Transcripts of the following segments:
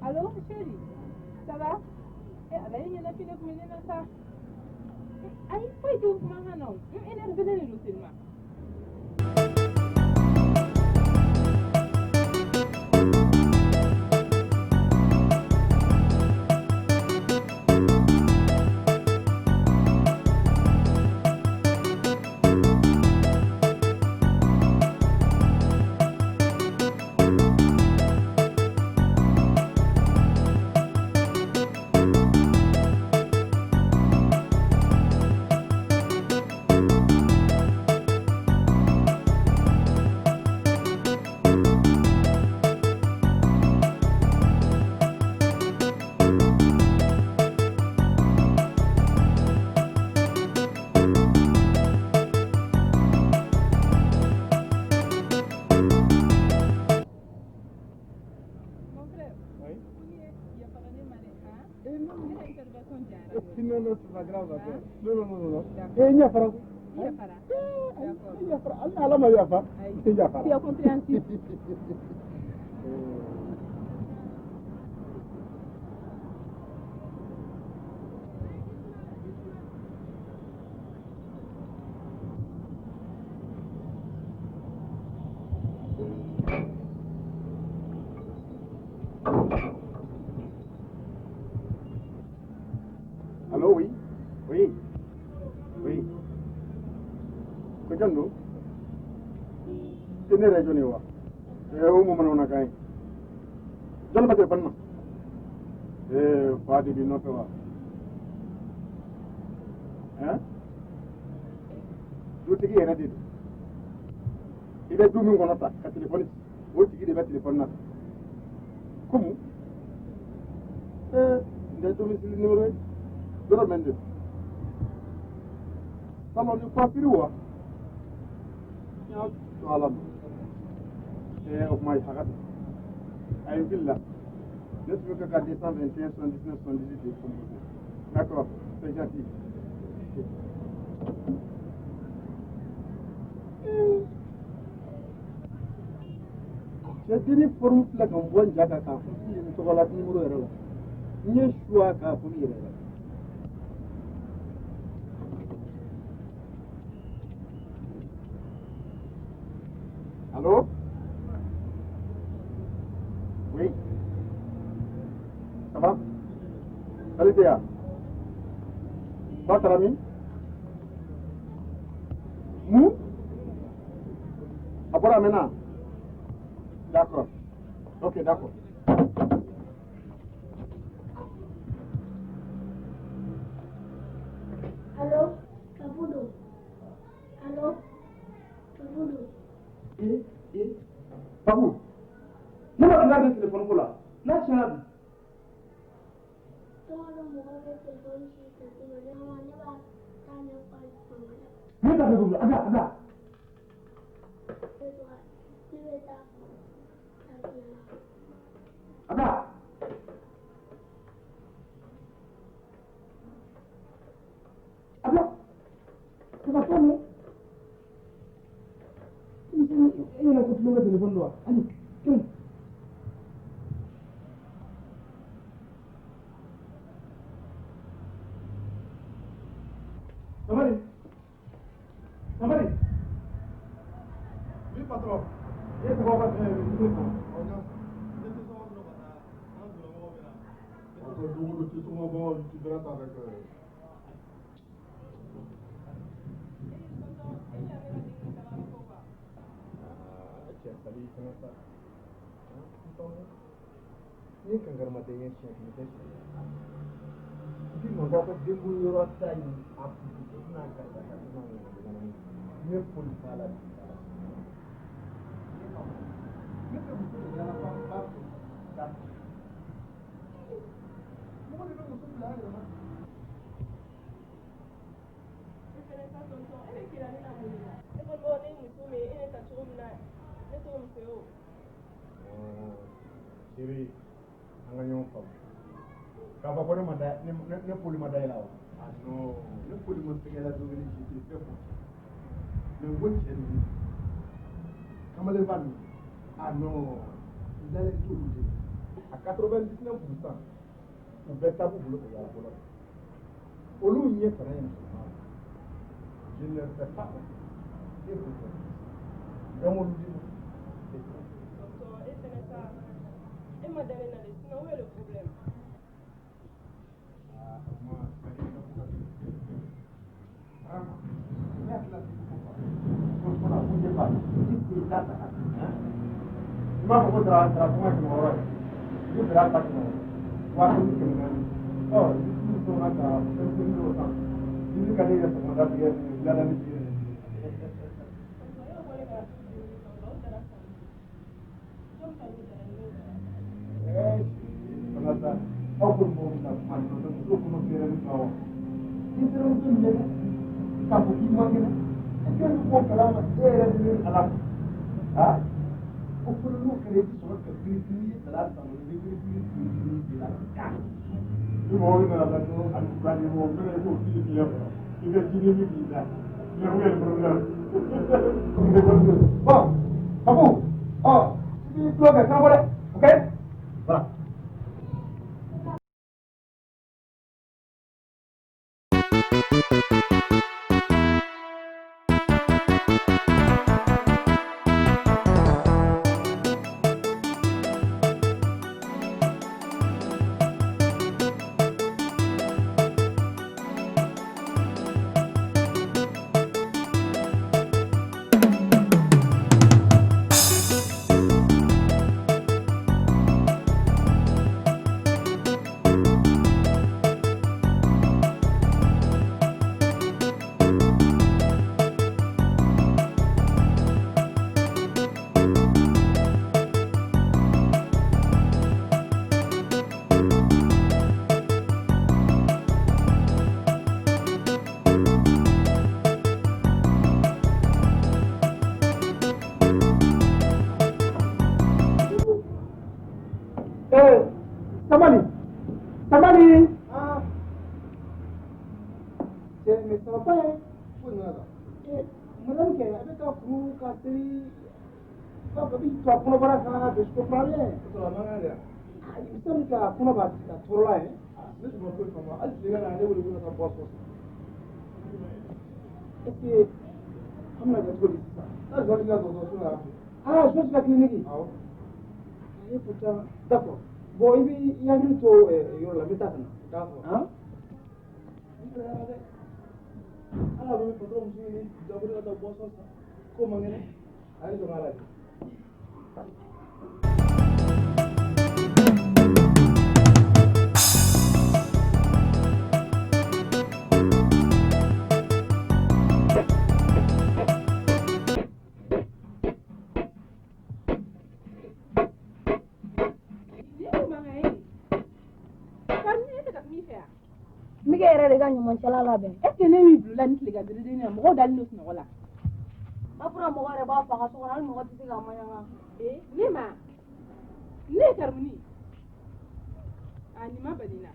Allô, chérie, ça va? Eh, ala ye ɲɛnafin kun bɛ ne na sa. Ayi, foyi tɛ kumakan na o. N énervé de don seulement. Non, non, c'est pas grave. Non, non, non, non. Eh, Niafara. Niafara. D'accord. Niafara. Allah m'a yafa. Niafara. Tu es compréhensif. Allô, oui. Oui. Oui. Ko jɔn don? Ne yɛrɛ jɔn ye wa? O mun mana kan ye? Jɔn b'a telefɔni ma? Fa de b'i nɔfɛ wa? Hein? Dutigi yɛrɛ de don. I bɛ du min kɔnɔ ta ka telefɔni ci, o tigi de bɛ telefɔni na. Komu? Nin tɛ domicile numéro ye? Yɔrɔ jumɛn de don? Salon de coiffure wa? N y'a to ala ma. O kuma a ka a ye n fili la. Ne tun bɛ ka 221 79 78 de composé. D'accord, c'est gentil. Cɛ denni forme filɛ ka n bɔ n ja kan k'a fɔ k'i ye n tɔgɔ la numéro yɛrɛ la. N ye suwa k'a fɔ n yɛrɛ la. Allô? Oui? Ça va? Salut Théa. Ba taara min? Mun? A bɔra a mɛnna? D'accord. Ok, d'accord. Allo, Kabudo. Allo, Kabudo. Eh, eh. Papu, ne ma tila de téléphone ko la. N'a tiɲɛna dun? Don o don mɔgɔ bɛ téléphone ci tanti ma, ne ma ne b'a taa ɲɛfɔ mama la. Ne t'a fɛ k'o bila. A bila, a bila. Ne bɛ to ka ne bɛ taa fɔ tanti ɲɛna. A bila. A bila. Ça va pas, non? E ɲɛna ko tulonkɛ téléphone don wa? Allez, kɛnɛ. Sabali. Sabali. Oui, patron. E tɔgɔ ka dumuni kɔnɔ. Tu verras ça avec. Ah, cɛ Sali fana sa. N ye kankarimaden ye siɲɛ kelen tɛ siɲɛ fila. Bi mɔgɔ ka denko yɔrɔ ta in a kutu n'a karisa ka n'a ŋanamu. N ye poli t'a la bi t'a la. Ne tɛ muso de yala ba ba fɛ ka mɔgɔ de bɛ muso bila a yɛrɛ ma. E fɛnɛ sa tonton, e bɛ keleya ne la mun de la? E kɔni b'a dɔn ne ye muso min ye, e ne ta cogo min na, ne t'o muso ye o. Chérie, an ka ɲɔgɔn faamu. K'a fɔ ko ne ma da ne ne poli ma da i la wa? Ah non, ne poli ma sɛgɛ la don kelen, je te fais confiance. Mais n ko cɛ ninnu, kamalenba ninnu, ah non, n dalen t'olu de la. À 99%, u bɛɛ ta b'u bolo ka yaala bolo la. Olu ɲɛ fana ye musoman ye. Je ne leur fais pas confiance. E b'u fɛ. Donc olu di ma. Tonton, e fɛnɛ sa, e ma da ne la de, sinon où est le problème? Ah, moi, Sali, ka ko ka gɛlɛn. Vraiment, ne hakili la k'i ko fa. Ko fɔlɔ, ko ɲɛ b'a la. I t'i da ta ka hein? I m'a fɔ ko dara dara sɔngɔ ye 600 ye. I bɛ dara ta 600. 1400. Ɔ, ni tulu sɔnna ka fɛn misɛnnin dɔw san. Ni ka ne yɛrɛ sɔgɔmada tigɛ, wulada ni tigɛ. Tonton, e ko ne ka tulu de san, o dara san. Jɔn ta y'o dara, ne y'o dara. Eh, fana sa, aw ko mɔgɔ bɛ taa kuma ni ɲɔgɔn cɛ, musow kɔnɔ fɛrɛ ba wa. I terimuso minɛ k'a fɔ k'i man kɛnɛ, e kelen bɛ bɔ kalama, e yɛrɛ de bɛ ala ah o fana n'o kɛra i bɛ sɔrɔ ka birifini ye dala san i bɛ birifini birifini de la Ni mɔgɔ min nana dɔrɔn a bɛ ni mɔgɔ fɛnɛ i b'o fili fiyɛ kɔnɔ i bɛ ji ni min k'i da mais où est le problème? Bon, Papu, ɔ i b'i tulo kɛ kana bɔ dɛ, ok? Voilà. Eh, Samali, Samali. Ah, Cɛ, mais ça va pas, hein? Foyi nana tan. Eh, madame kɛ, a bɛ ka furu ka seri, ba bɛ to a kɔnɔbara kan, je comprends rien. O sɔrɔ a man kan de yan. Ah, il me semble que a kɔnɔ b'a a tɔɔrɔ la, hein? Ah, ne tun ma foyi faamu hali tilegan na ne wele ko ka taa boisson san. Est-ce que an bɛna kɛ cogo di sisan? Taa Georges ka dɔgɔtɔrɔso la. Ah, Georges ka clinique. Awɔ. Et pourtant, d'accord. Bon, i bɛ i hakili to yɔrɔ la, n bɛ taa ka na. D'accord. Hein? N gɛlɛyara dɛ. Ala. Ala bɛ patron muso ɲini dabɔ ka taa boisson san ko man kɛnɛ a ye jɔn ala de. Mike yɛrɛ de ka ɲamancɛla labɛn. Est ce que ne y'i bila ni tile ka biriden na mɔgɔw dalen don sunɔgɔ la. Bafura mɔgɔ yɛrɛ b'a faga so kɔnɔ hali mɔgɔ tɛ se k'a maɲanga. Ee ne ma ne ye Karimuni a nin ma bali n na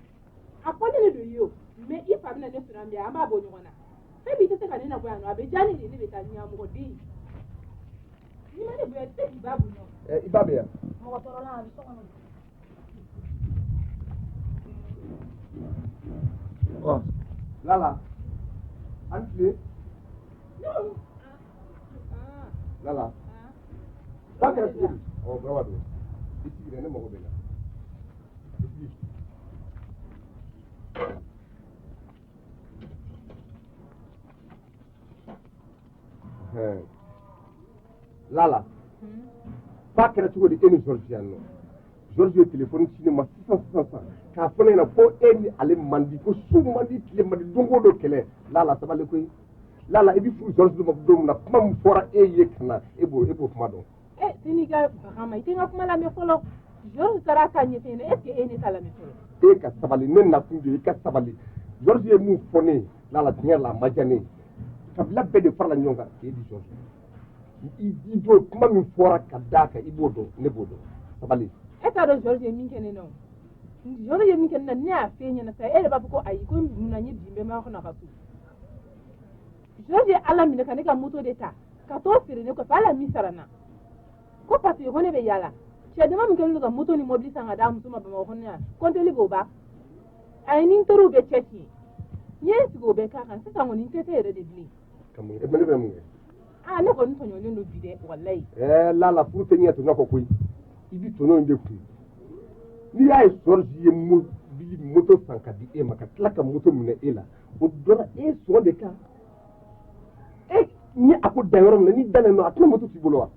a fɔ ne de don i ye o mais i fa bɛna ne sɔrɔ yan bi an b'a bɔ ɲɔgɔn na fɛn min tɛ se ka ne labɔ yan nɔ a bɛ diya ne de ye ne bɛ taa ɲamɔgɔden n'i ma ne bonya i tɛ se k'i ba bonya. I ba bɛ yan. Mɔgɔ tɔɔrɔla a bɛ so kɔnɔ. Oh, Lala, an tile. Lala, ba kɛra cogo di? Ɔ Burama don. I sigi dɛ, ne mago bɛ la. I sigi. Lala, ba kɛra cogo di e ni Georges yan nɔ? Georges ye téléphone ci ne ma sisan sisan sisan k'a fɔ ne ɲɛna ko e ni ale man di, ko su man di, tile man di, don o don kɛlɛ. Lala sabali koyi. Lala i bɛ furu Georges ma don min na, kuma min fɔra e ye ka na, e b'o kuma dɔn. E sini ka bagan ma i tɛ n ka kuma lamɛn fɔlɔ. Georges taara k'a ɲɛfɔ ɲɛna, est ce que e ne t'a lamɛn fɔlɔ? E ka sabali, ne nakun de ye i ka sabali. Georges ye mun fɔ ne ye, Lala tiɲɛ yɛrɛ la a ma diya ne ye. Kabila bɛɛ de farala ɲɔgɔn kan k'e di Georges. I don kuma min fɔra ka d'a kan i b'o dɔn, ne b'o dɔn. Sabali. E t'a dɔn Georges ye min kɛ ne na o. Georges ye min kɛ ne na ne y'a f'e ɲɛna sa e yɛrɛ b'a fɔ ko ayi ko munna n ye bin bɛɛ ma kɔnɔ a ka so. Georges ye Ala minɛ ka ne ka moto de ta ka t'o feere ne kɔfɛ hali a min sara n na ko parce que ko ne bɛ yaala cɛ dama min kɛlen don ka moto ni mobili san ka d'a muso ma Bamakɔ kɔnɔ yan kɔnteli b'o ban a ye ni n teriw bɛɛ cɛ tiɲɛ n ye n sigi o bɛɛ k'a kan sisan kɔni n tɛ se yɛrɛ de bilen. Ka mun kɛ? Ne bɛ mun kɛ? Aa ne kɔni tɔɲɔlen don bi dɛ walayi. Lala furu tɛ ɲɛ tɔɲɔ kɔ koyi. I bɛ tɔɲɔ in de kun. N'i y'a ye Georges ye mobili moto san ka di e ma ka tila ka moto minɛ e la o dɔra e sɔn de kan. E ni a ko dan yɔrɔ min na n'i dannen don a tɛna moto t'i bolo wa?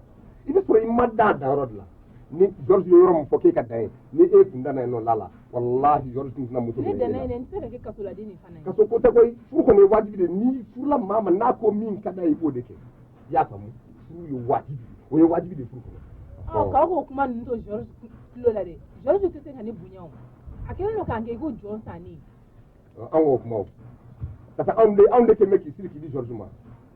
I bɛ sɔrɔ i ma dan a danyɔrɔ de la. Ni Georges ye yɔrɔ min fɔ k'e ka dan ye ni e tun danna yen nɔ Lala walahi Georges tun tɛna moto minɛ e la. Ne danna yen dɛ n tɛ se ka kɛ kasoladen de fana ye. Kaso ko tɛ koyi, furu kɔni ye wajibi de ye n'i furula maa ma n'a ko min ka d'a ye i b'o de kɛ. I y'a faamu? Furu ye wajibi o ye wajibi de ye furu kɔnɔ. Ɔ k'aw k'o kuma ninnu to Georges tulo la dɛ Georges tɛ se ka ne bonya o a kɛlen don k'an kɛ i ko jɔn sannen. An k'o kuma o ka taa anw de kɛlen bɛ k'i siri k'i di Georges ma.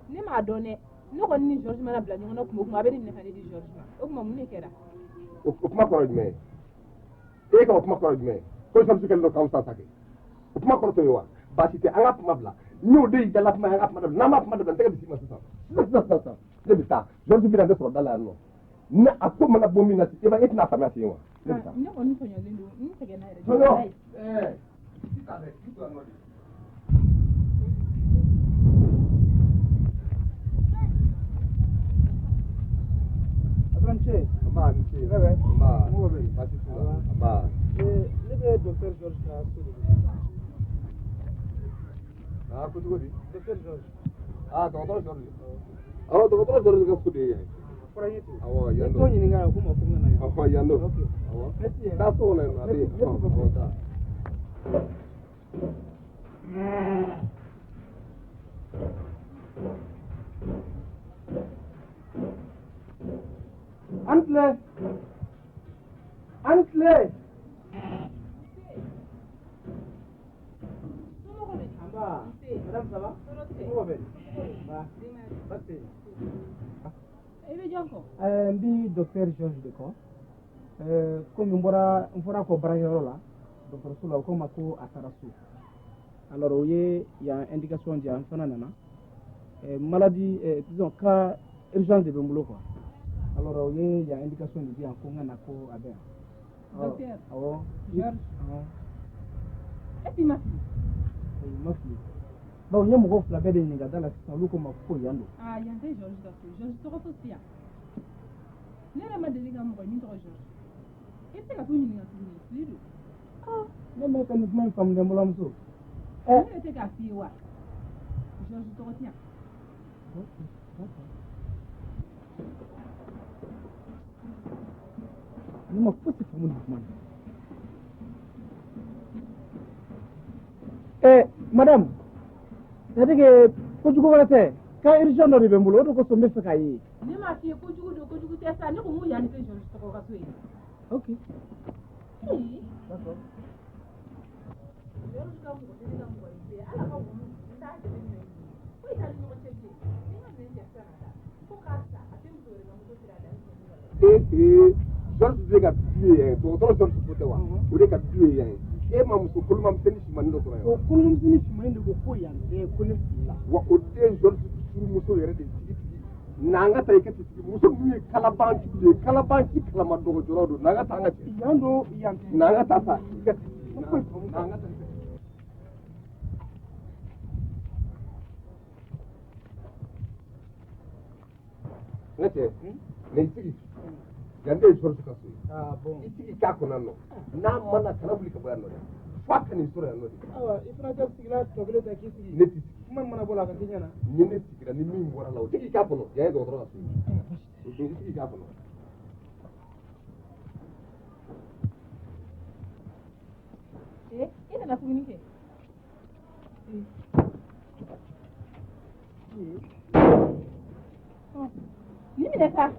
Ne m'a dɔn dɛ ne kɔni ni Georges mana bila ɲɔgɔn na kuma o kuma a bɛ ne minɛ ka ne di Georges ma o tuma mun de kɛra? O kuma kɔrɔ ye jumɛn ye? E ka o kuma kɔrɔ ye jumɛn ye? Ko Georges kɛlen don k'anw san sa kɛ o kuma kɔrɔ t'o ye wa? Baasi tɛ an ka kuma bila n'o de y'i dala kuma ye an ka kuma dabila n'an ma kuma dabila n tɛgɛ bɛ s'i ma sisan sisan sisan sisan ne bɛ taa Georges bɛna ne sɔrɔ da la yan nɔ. Ne a ko mana bɔ min na e ba e tɛna faamuya ten wa? Ne bɛ taa. Ne kɔni tɔɲɔlen don n sɛgɛnna yɛrɛ. Tɔɲɔ ɛɛ sisan dɛ i to yan nɔ de. Patron ce. Nba ni ce. Bɛɛ bɛ. Nba. Mɔgɔ bɛ yen. Baasi t'u la. Nba. Ne bɛ docteur Georges ka so de la. Aa ko cogo di? Docteur Georges. Aa dɔgɔtɔrɔ Georges. Awɔ dɔgɔtɔrɔ Georges ka so de ye yan ye. Fɔra n ye ten. Awɔ yan N don. t'o ɲininka a ko n ma ko n ka na yan. Ɔhɔ yan don. Ok. Awɔ. Merci. Taa so kɔnɔ yen nɔ a bɛ yen. Merci beaucoup. Awɔ taa. An tile. An tile. Nba. Madame ça va? Mɔgɔ bɛ di? Nba. Baasi tɛ yen. I bɛ jɔn kɔ? N bi docteur Georges de kɔ. Komi n bɔra n fɔra kɔ baarakɛyɔrɔ la dɔgɔtɔrɔso la u ko n ma ko a taara so. Alors u ye yan indication di yan n fana nana. Maladie disons cas urgence de bɛ n bolo quoi. Alors u ye yan indication de di yan ko n ka na ko a bɛ yan. Docteur. Awɔ. Georges. Awɔ. Est-ce que i ma fili? Ayi, n ma fili. Bawo n ye mɔgɔ fila bɛɛ de ɲininka da la sisan olu ko n ma ko yan don. Aa yan tɛ Georges ka so Georges tɔgɔ fosi tɛ yan. Ne yɛrɛ ma deli ka mɔgɔ ye min tɔgɔ Georges. I bɛ se ka t'u ɲininka tuguni fili don. Ne ma ka nin kuma in faamu dɛ n balimamuso. Ne yɛrɛ tɛ k'a f'i ye wa? Georges tɔgɔ tɛ yan. Ok, d'accord. Ne ma fosi faamu nin kuma na. Madame, c'est-à-dire que kojugu wɛrɛ tɛ, cas urgent dɔ de bɛ n bolo, o de kosɔn n bɛ fɛ k'a ye. Ne m'a f'i ye kojugu don, kojugu tɛ sa, ne ko n ko yan de tɛ Georges tɔgɔ ka so ye. Ok. Ee. D'accord. Georges ka mɔgɔ tɛ ne ka mɔgɔ ye bilen, hali a ka wulu n t'a jateminɛ bilen. Foyi t'an ni ɲɔgɔn cɛ bilen. Ni n ka minɛn cɛ sisan ka taa, fo k'a sa, a tɛ muso wɛrɛ ka moto feere a dan tɛ ne Ee, Georges de ka du ye yan ye, dɔgɔtɔrɔ Georges ko tɛ wa? O de ka du ye yan ye. E ma muso kolomamisɛnnin finmanin dɔ sɔrɔ yan O kolomisɛnnin finmanin de ko ko yan tɛ, ko ne filila. Wa o den Georges furumuso yɛrɛ de tigitigi. N'an ka taa i ka tigi muso ninnu ye kalabanci de ye, kalabanci kalama dɔgɔjɔlaw don. N'an ka taa an ka cɛ. Yan don, yan tɛ. N'an ka taa sa i ka tigi. N'an ka taa i ka tigi. Ne cɛ, na i sigi. Yan de ye Georges ka so ye. Ah bon. I sigi k'a kɔnɔ yan nɔ. N'a ma na, kana wuli ka bɔ yan nɔ dɛ. F'a ka n'i sɔrɔ yan nɔ de. Ayiwa, i fana tɛ sigila tɔ kelen ta k'i sigi. Ne tɛ sigi. Kuma mana bɔ la a ka k'i ɲɛna. Ni ne sigira ni min bɔra la, o tigi k'a kɔnɔ. Yan ye dɔgɔtɔrɔ ka so ye. I sigi k'a kɔnɔ. Ee, i nana tuguni kɛ. Ni minɛ sa.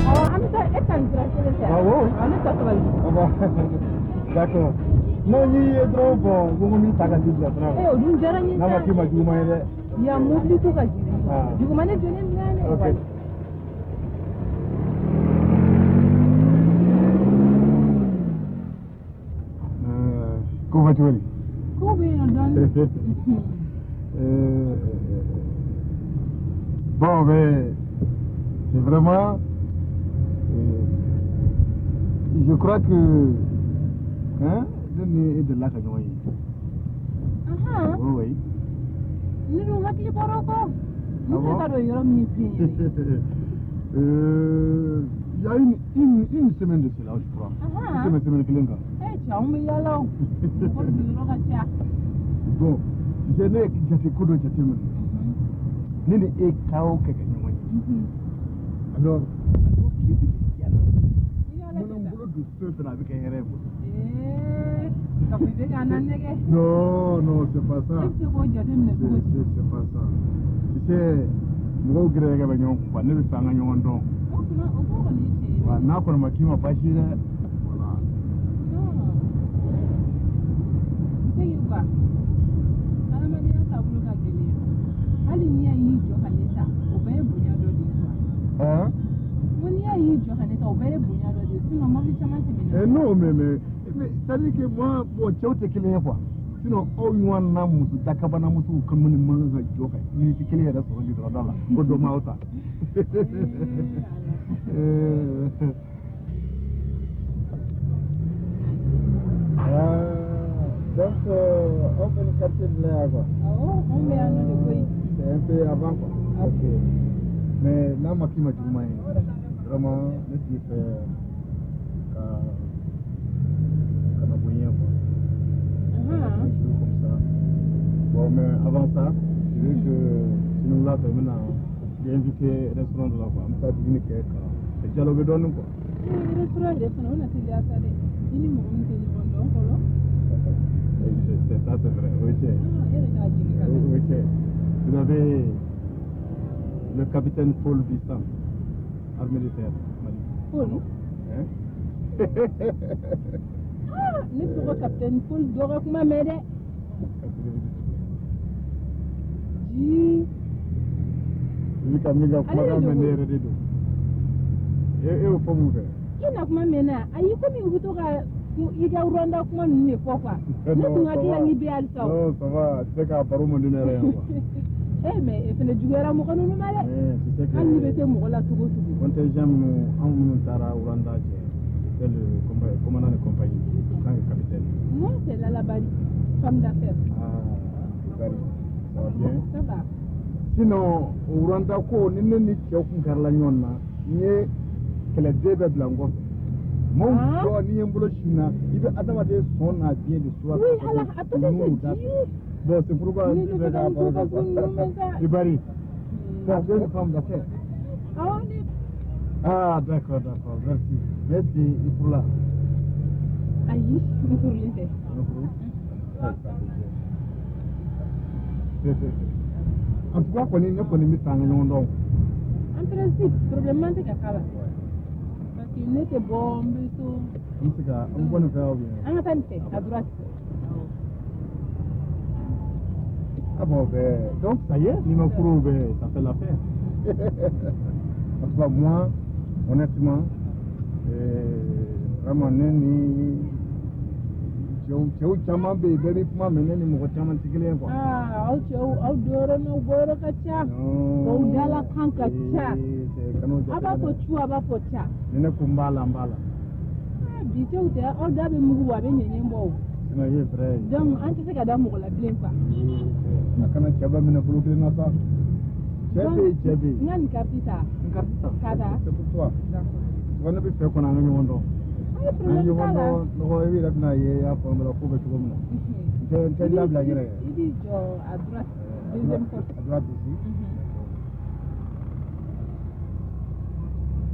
Awɔ, an bɛ taa e ta nin sira kelen fɛ. Awɔ. Awɔ, ne ta sabali. Ah bon. D'accord. Non, n'i ye dɔrɔn, bon, ko n b'i ta ka t'i bila sira la. Ee, o dun diyara n ye N'a ma sa. k'i ma juguman ye dɛ. Yan mobili ko ka gɛlɛn. Ah. Juguman ne jɔlen bila dɛ. Ok. Ko bɛ cogo di? Ko bɛ yen nɔ dɔɔnin. Bon, mais c'est vraiment. Je crois que. Hein, ne ni e delila ka ɲɔgɔn ye. Ahan. Oui, oui. Ne dun hakili bɔra o kɔ. Ne Ah bon? t'a dɔn yɔrɔ min ye fɛn ye. Il y a une semaine de cela, je crois. Ahan. Une semaine kelen kan. Ee cɛ, anw bɛ yaala o. Mɔgɔ dun yɔrɔ ka ca. Bon, je ne jate ko dɔ jateminɛ. Ne ni e ka o kɛ ka ɲɔgɔn ye. Alors, a n'o tile de bɛ diya n na. I y'ala Mana n kɛ sa. bolo don fɛn fɛn na, a bɛ kɛ hɛrɛ ye n bolo. Ee, ka fɔ i bɛ k'an nɛgɛ. Non, non, c'est pas ça. E bɛ se k'o jateminɛ cogo di? C'est pas ça. Tu sais, mɔgɔw gɛrɛgɛrɛ bɛ ɲɔgɔn kun quoi. Ne bɛ fɛ an ka ɲɔgɔn dɔn. O tuma, o ko kɔni ye tiɲɛ ye. Wa n'a kɔni ma k'i ma baasi ye dɛ. Voilà. Non. Segi quoi. Adamadenya taabolo ka gɛlɛn. Hali n'i y'a y'i jɔ ka ne ta, o bɛɛ ye bonya dɔ de ye quoi. Hein? N ko n'i y'a y'i jɔ ka ne ta, o bɛɛ ye bonya dɔ de ye. Sinon mobili caman tɛmɛna. Eh non, mais c'est-à-dire que moi, bon, cɛw tɛ kelen ye quoi. Sinon, aw ɲɔgɔn na muso dakabana musow ka minnu man kan ka jɔ ka miniti kelen yɛrɛ sɔrɔ goudron da la, ko dɔ m'aw ta. Ee, Ala. Ah, donc, on fait le quartier de l'air, quoi. Awɔ, anw bɛ yan nɔ de koyi. C'est un peu avant, quoi. Ok. Mais n'a ma k'i ma juguman ye, vraiment, ne tun bɛ fɛ ka na bonya, quoi. Ahan. Un jour comme ça. Bon, mais avant ça, Je veux que sini wula fɛ n bɛna i invité restaurant dɔ la quoi. An bɛ taa dumuni kɛ ka dialogue dɔɔnin quoi. Restaurant yɛrɛ fana o na teliya sa dɛ. I ni mɔgɔ min tɛ ɲɔgɔn dɔn fɔlɔ. C'est ça, c'est vrai. Oui, c'est. Ah, e yɛrɛ k'a jigin ka na. Oui, c'est. Vous avez le capitaine Paul Bissan, armée de terre, Mali. Paul? Hein? Ah, ne bɛ to ka capitaine Paul dɔ ka kuma mɛn dɛ. Ji. I bɛ ka min ka kumakan mɛn, ne yɛrɛ de don. E y'o fɔ mun fɛ? I na kuma mɛn na, ayi, komi u bɛ to ka i ka Rwanda kuma ninnu de fɔ quoi. Ne tun hakili la k'i bɛ halisa o. Non, ça va, tu sais k'a baro man di ne yɛrɛ ye quoi. Eh, mais e fana juguyara mɔgɔ ninnu ma dɛ. Mais tu sais que Hali n'i bɛ se mɔgɔ la cogo o cogo. Contingent minnu, anw minnu taara Rwanda cɛ, c'était le commandant de compagnie en tant que capitaine. Moi, c'est Lala Bari, femme d'affaires. Ah, Bari, ça va bien? Ça va. Sinon, Rwanda ko ni ne ni cɛw kun kɛrila ɲɔgɔn na, n ye kɛlɛden bɛɛ bila n kɔfɛ. Maaw Ah. jɔ n'i ye n bolo sin na, i bɛ adamaden sɔn n'a biɲɛ de sura. Oui, ala a tɔ tɛ se ji. Bon, c'est pourquoi Ni n ne bɛ tɛ k'a ka baro n kɛ to ka quoi. ninnu sa. I Bari, bon, tu es une femme d'affaires. Awɔ, ne. Ah, d'accord, d'accord, merci. Mais est-ce que i furula? Ayi, n furulen tɛ. I furu? Ah, ça c'est bien. En tout cas, kɔni ne kɔni bɛ fɛ an ka ɲɔgɔn dɔn. En principe, problème man tɛ ka k'a la. Parce que ne tɛ bɔ, n bɛ so. An bɛ se ka an bɛ bɔ nin fɛ ou bien? An ka taa nin fɛ, à droite. Ah bon, ben, donc ça y est, ni ma furu, ben, ça fait l'affaire. En tout cas, moi, honnêtement, vraiment, ne ni cɛw caman bɛ yen, bɛɛ bɛ kuma, mais ne ni mɔgɔ caman tɛ kelen ye quoi. Ah, aw cɛw, aw donyɔrɔ n'aw bɔyɔrɔ ka ca. Non. Aw dala kan ka ca. Eh, c'est kan'o A b'a fɔ jateminɛ. cu, a b'a fɔ ca. Ni ne ko n b'a la, n b'a la. Ah, bi cɛw tɛ, aw da bɛ mugu bɔ, a bɛ ɲɛɲɛ bɔ o. Sinon, i ye vrai ye. Donc, an tɛ se ka da mɔgɔ la bilen quoi. Eh, a kana cɛ bɛ minɛ bolo kelen na sa. Cɛ bɛ yen, cɛ bɛ yen. N ka nin carte ta. N carte ta. Ka ta. C'est pour toi. D'accord. Tu vois, ne bɛ fɛ kɔni an ka ɲɔgɔn dɔn. Ayi, An problème ɲɔgɔn t'a la. dɔn nɔgɔ, i yɛrɛ bɛna ye, i y'a faamu la ko bɛ cogo min na. N tɛ labila n yɛrɛ ye. I b'i jɔ à droite, deuxième porte. À droite ici.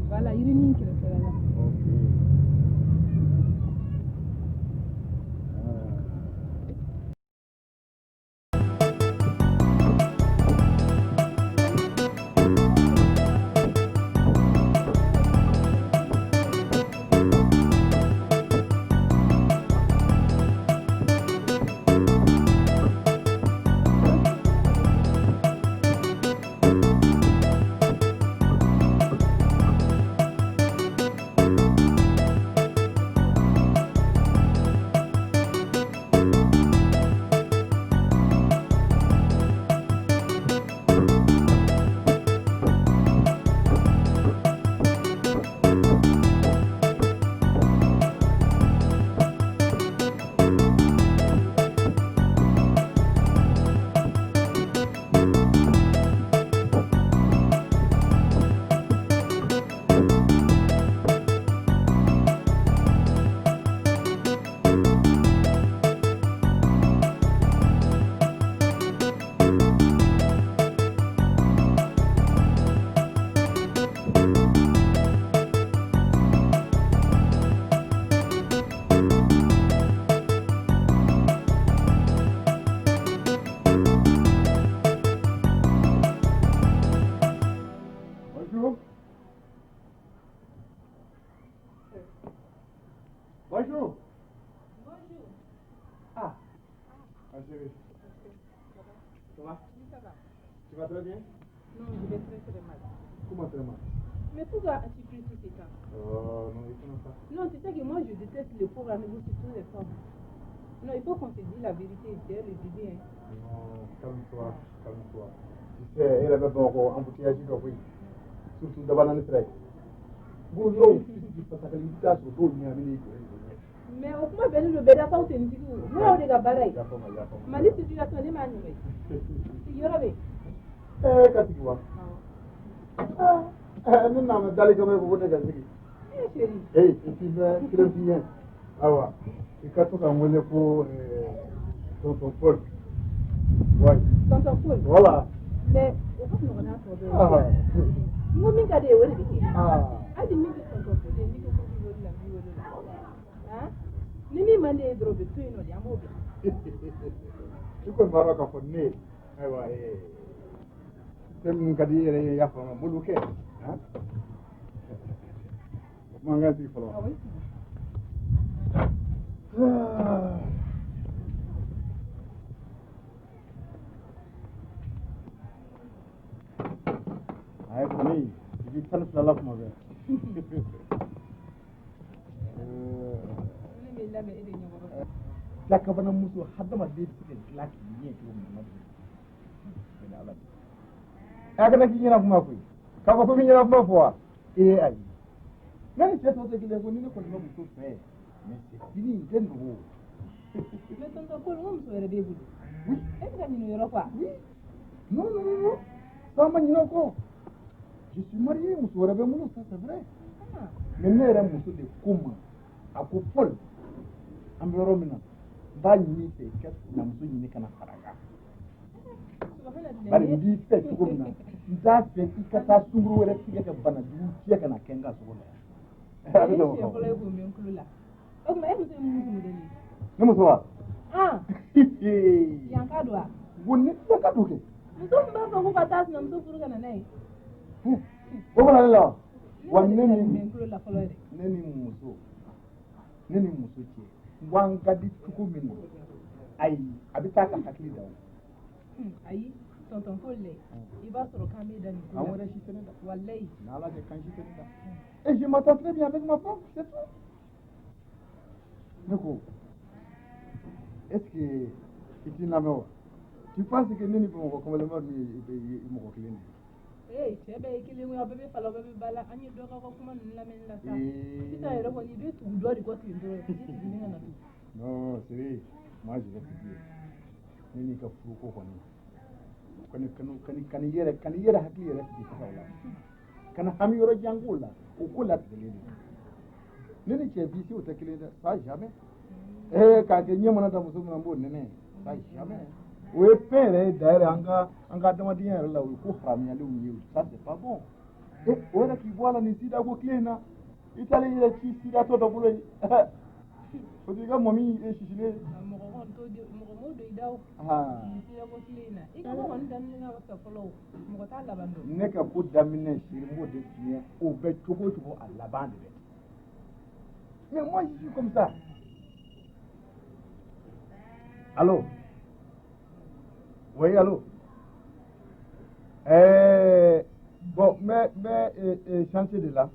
Voilà, yirinin kɛrɛfɛla la. Ok. Ah. Bonjour. Bonjour. Bonjour. Ah. Ah, chérie. Ça va? Oui, ça va. Tu vas très bien? Non, je vais très très mal. Comment très mal? Mais pourquoi as-tu pris tout ce temps? Oh non, il faut pas. Non, tu sais que moi, je déteste les faux rendez-vous, surtout les femmes. Non, il faut qu'on se dise la vérité dès le début. Hein. Non, calme-toi, calme-toi. Tu sais, elle avait bon embouteillage dɔ koyi. Surtout dabanani sira ye. N ko yɔrɔw fasakali, i bɛ taa sɔrɔ dɔw ɲɛ bɛ n'i jɔ yen. Mais o kuma bɛnnen don bɛɛ dafaw tenitigiw. Ne y'aw de ka baara ye. Yafa ma, yafa ma. Mali situation, ne m'a ɲuman ye. Sigiyɔrɔ bɛ yen. Ɛɛ, ka sigi wa? Awɔ. Ɛɛ, ne nana dali kama, e ko ko ne ka sigi. Eh chérie. Hey, et puis bɛ kelen f'i ɲɛ. Ayiwa, i ka to ka n wele ko tonton Paul. Ouais. Tonton Paul. Voilà. Mais o ka nɔgɔn n'a tɔ bɛɛ ye. N ko min ka di e ye, o de bɛ kɛ. Hali min tɛ tonton Paul ye, n'i ko ko k'i wele la, n b'i wele la. Han? Ni min man di e ye dɔrɔn, o bɛ to yen nɔ de, an b'o bila. I kɔni b'a dɔn k'a fɔ ne, ayiwa, fɛn min ka di i yɛrɛ ye, i y'a faamu, n b'olu kɛ. Han? O kuma an ka sigi fɔlɔ. Awɔ, i sigi. Ah. A ye kɔni i b'i 12 la kuma bɛɛ. Ne b'i lamɛn e de ɲɛkɔrɔ. Dakabana muso, hadamaden bɛ se ka dilan k'i ɲɛ cogo min na, ma deli ala a kana k'i ɲɛna kuma koyi, k'a fɔ ko k'i ɲɛna kuma fɔ wa. Ee, ayi, ne ni cɛ tɔw tɛ kelen ye ko ni ne kɔni bɛ muso fɛ, mais c'est fini, n tɛ dogo. Mais tonton Paul, n ko muso wɛrɛ b'e bolo. Oui. E bɛ ka ɲinɛ o yɔrɔ kɔ wa? Oui. Non, non, non, non, ça ma ɲinɛ o kɔ. Je suis marié, muso wɛrɛ bɛ n bolo, ça c'est vrai. Ah. Mais ne yɛrɛ muso de ko n ma, a ko Paul, an bɛ yɔrɔ min na, n b'a ɲini i fɛ i ka sinamuso ɲini ka na fara n kan. Subahana. Bari n b'i fɛ cogo min na, n t'a fɛ i ka taa sunguru wɛrɛ tigɛ ka bana jugu fiyɛ ka na kɛ n ka sogo la yan. A bɛ Nin sɔn o ye siɲɛ ma. fɔlɔ ye k'o mɛn n tulo la. O tuma e muso ye mun muso modèle ye? Ne muso wa? Ah, yan ka don wa? Wo, ne tɛ ka don kɛ. Muso min b'a fɔ ko ka taa sinamuso furu ka na n'a ye. O fana ne la wa? Ne Wa ma ne deli ka ni nin mɛn n tulo la fɔlɔ yɛrɛ. Ne ni muso cɛ, n ko an ka di cogo min na, ayi, a bɛ taa ka hakili da o. Ayi, tonton Paul dɛ, i b'a sɔrɔ k'an bɛ da nin ko An la. wɛrɛ si tɛ ne da. Walayi. N'Ala cɛ, kan si tɛ ne da. Et je m'entends très bien avec ma femme, c'est tout. Ne ko, est-ce que i t'i lamɛn wa? Tu penses que ne ni Bamakɔ kamalenba ninnu ye mɔgɔ kelen de ye? Ee, cɛ bɛɛ ye kelen ye, aw bɛɛ bɛ fala, aw bɛɛ bɛ ba la. An ye dɔ ka kuma ninnu lamɛnni la sa. Sisan yɛrɛ kɔni, i bɛ tugu dɔ de kɔ ten dɔrɔn, i sigilen ka na to. Non, Siri, moi je vais te dire. Ne n'i ka furuko kɔni, kani kani kani kani yɛrɛ kani yɛrɛ hakili yɛrɛ sigi sisan o la. Kana hami yɔrɔ jan k'o la, o ko latigɛlen don. Ne ni cɛ bisi o tɛ kelen ye dɛ, ça jamais. Ee, k'a kɛ ɲɛ mana da muso min na, n b'o nɛnɛ, ça jamais. O ye fɛn yɛrɛ ye d'ailleurs an ka adamadenya yɛrɛ la, o ye ko haramuyalenw ye, ça c'est pas bon. E, o yɛrɛ k'i bɔ a la nin sida ko tile in na, i taalen i yɛrɛ ci sidatɔ dɔ bolo yen. O t'i ka mɔmi sisilen. Mɔgɔ kɔni t'o de, mɔgɔ m'o don i da o. Ah. Nin sira ko tile in na. I ka ko kɔni daminɛ ka fisa fɔlɔ o. Mɔgɔ t'a laban dɔn. Ne ka ko daminɛ, siri, n b'o de f'i ye, o bɛ cogo o cogo, a laban de bɛ. Mais moi je suis comme ça. Allô? Oui, allô? Bon, mais chantier de la.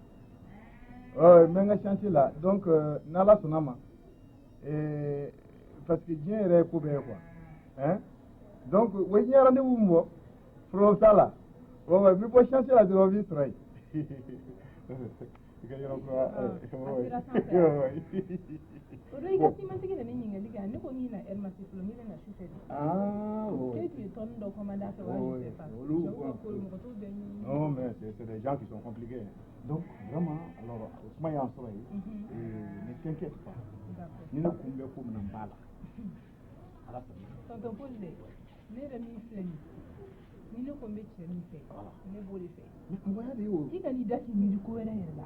N bɛ n ka chantier la, donc n'Ala sɔnna ma, parce que diɲɛ yɛrɛ ye ko bɛɛ ye quoi. Hein? Donc, o diɲɛ rendez-vous min bɔ, problème t'a la. Ouais, ouais, n bɛ bɔ chantier la dɔrɔn, n b'i sɔrɔ yen. I ka yɔrɔ kura. Ah, a sera sanfɛ. O don i ka simantigi nana ɲininkali kɛ, ne ko n na heure ma se fɔlɔ, n bɛ na su fɛ de. Ah, K'e ouais. tun ye tɔni dɔ commandé a fɛ wa, Ouais, je sais pas. olu, Cɛw ka ko mɔgɔ t'o bɛɛ ɲɛɲini. Non, mais c'est des gens qui sont compliqués. Donc, vraiment, alors, o kuma y'an sɔrɔ yen. Et ne t'inquiète pas. D'accord. Ni ne kun bɛ ko min na, n b'a la. Ala sɔnna. Tonton Paul dɛ, ne yɛrɛ min filɛ nin ye, ni ne ko n bɛ cɛ min fɛ, ne b'o de fɛ. Mais mɔgɔya de y'o. I kan'i da k'i miiri ko wɛrɛ yɛrɛ la.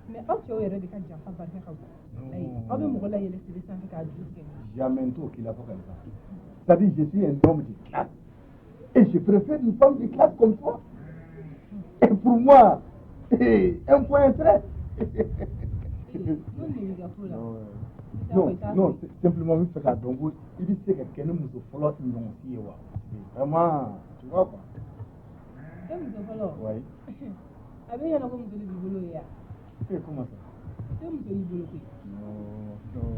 Mais aw cɛw yɛrɛ de ka janfa barika ka bon. Ayi, aw bɛ mɔgɔ layɛlɛ siri sanfɛ k'a ju tigɛ. Jamais n t'o k'i la fo ka sa. C'est-à-dire, je suis un homme de classe. Et je préfère une femme de classe comme toi. Et pour moi, un point un trait. Mun de b'i ka ko la? Non, non, simplement n bɛ fɛ k'a dɔn ko i bɛ se ka kɛ ne muso fɔlɔ ɲɔgɔn si ye wa? Vraiment, tu vois quoi? E muso fɔlɔ? Oui. A bɛ ɲɛna ko muso de b'i bolo ye ya? Eh, comment ça? E muso y'i bolo koyi. Non, non,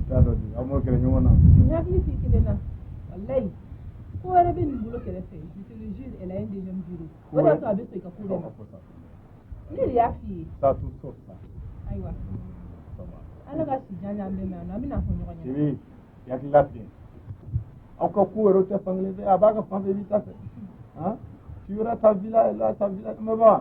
t'a dɔn de, aw m'o kɛlɛ ɲɔgɔn na. Nin hakili t'i kelen na. Walayi. Ko wɛrɛ bɛ nin bolo kɛrɛfɛ. Je te le jure, elle a un deuxième bureau. O de y'a to a bɛ sɔn i ka ko bɛɛ ma. Ne de y'a f'i ye. Ça, tout sauf ça. Ayiwa. Ça va. Ala ka si jan d'an bɛɛ ma yan nɔ, an bɛna fɔ ɲɔgɔn ɲɛna. Siri, i hakili latigɛ. Aw ka ko yɛrɛ tɛ fankelen fɛ, a b'a ka fan fɛ, i b'i ta fɛ. Hein? Tu auras ta villa, elle a sa villa. Mais bon.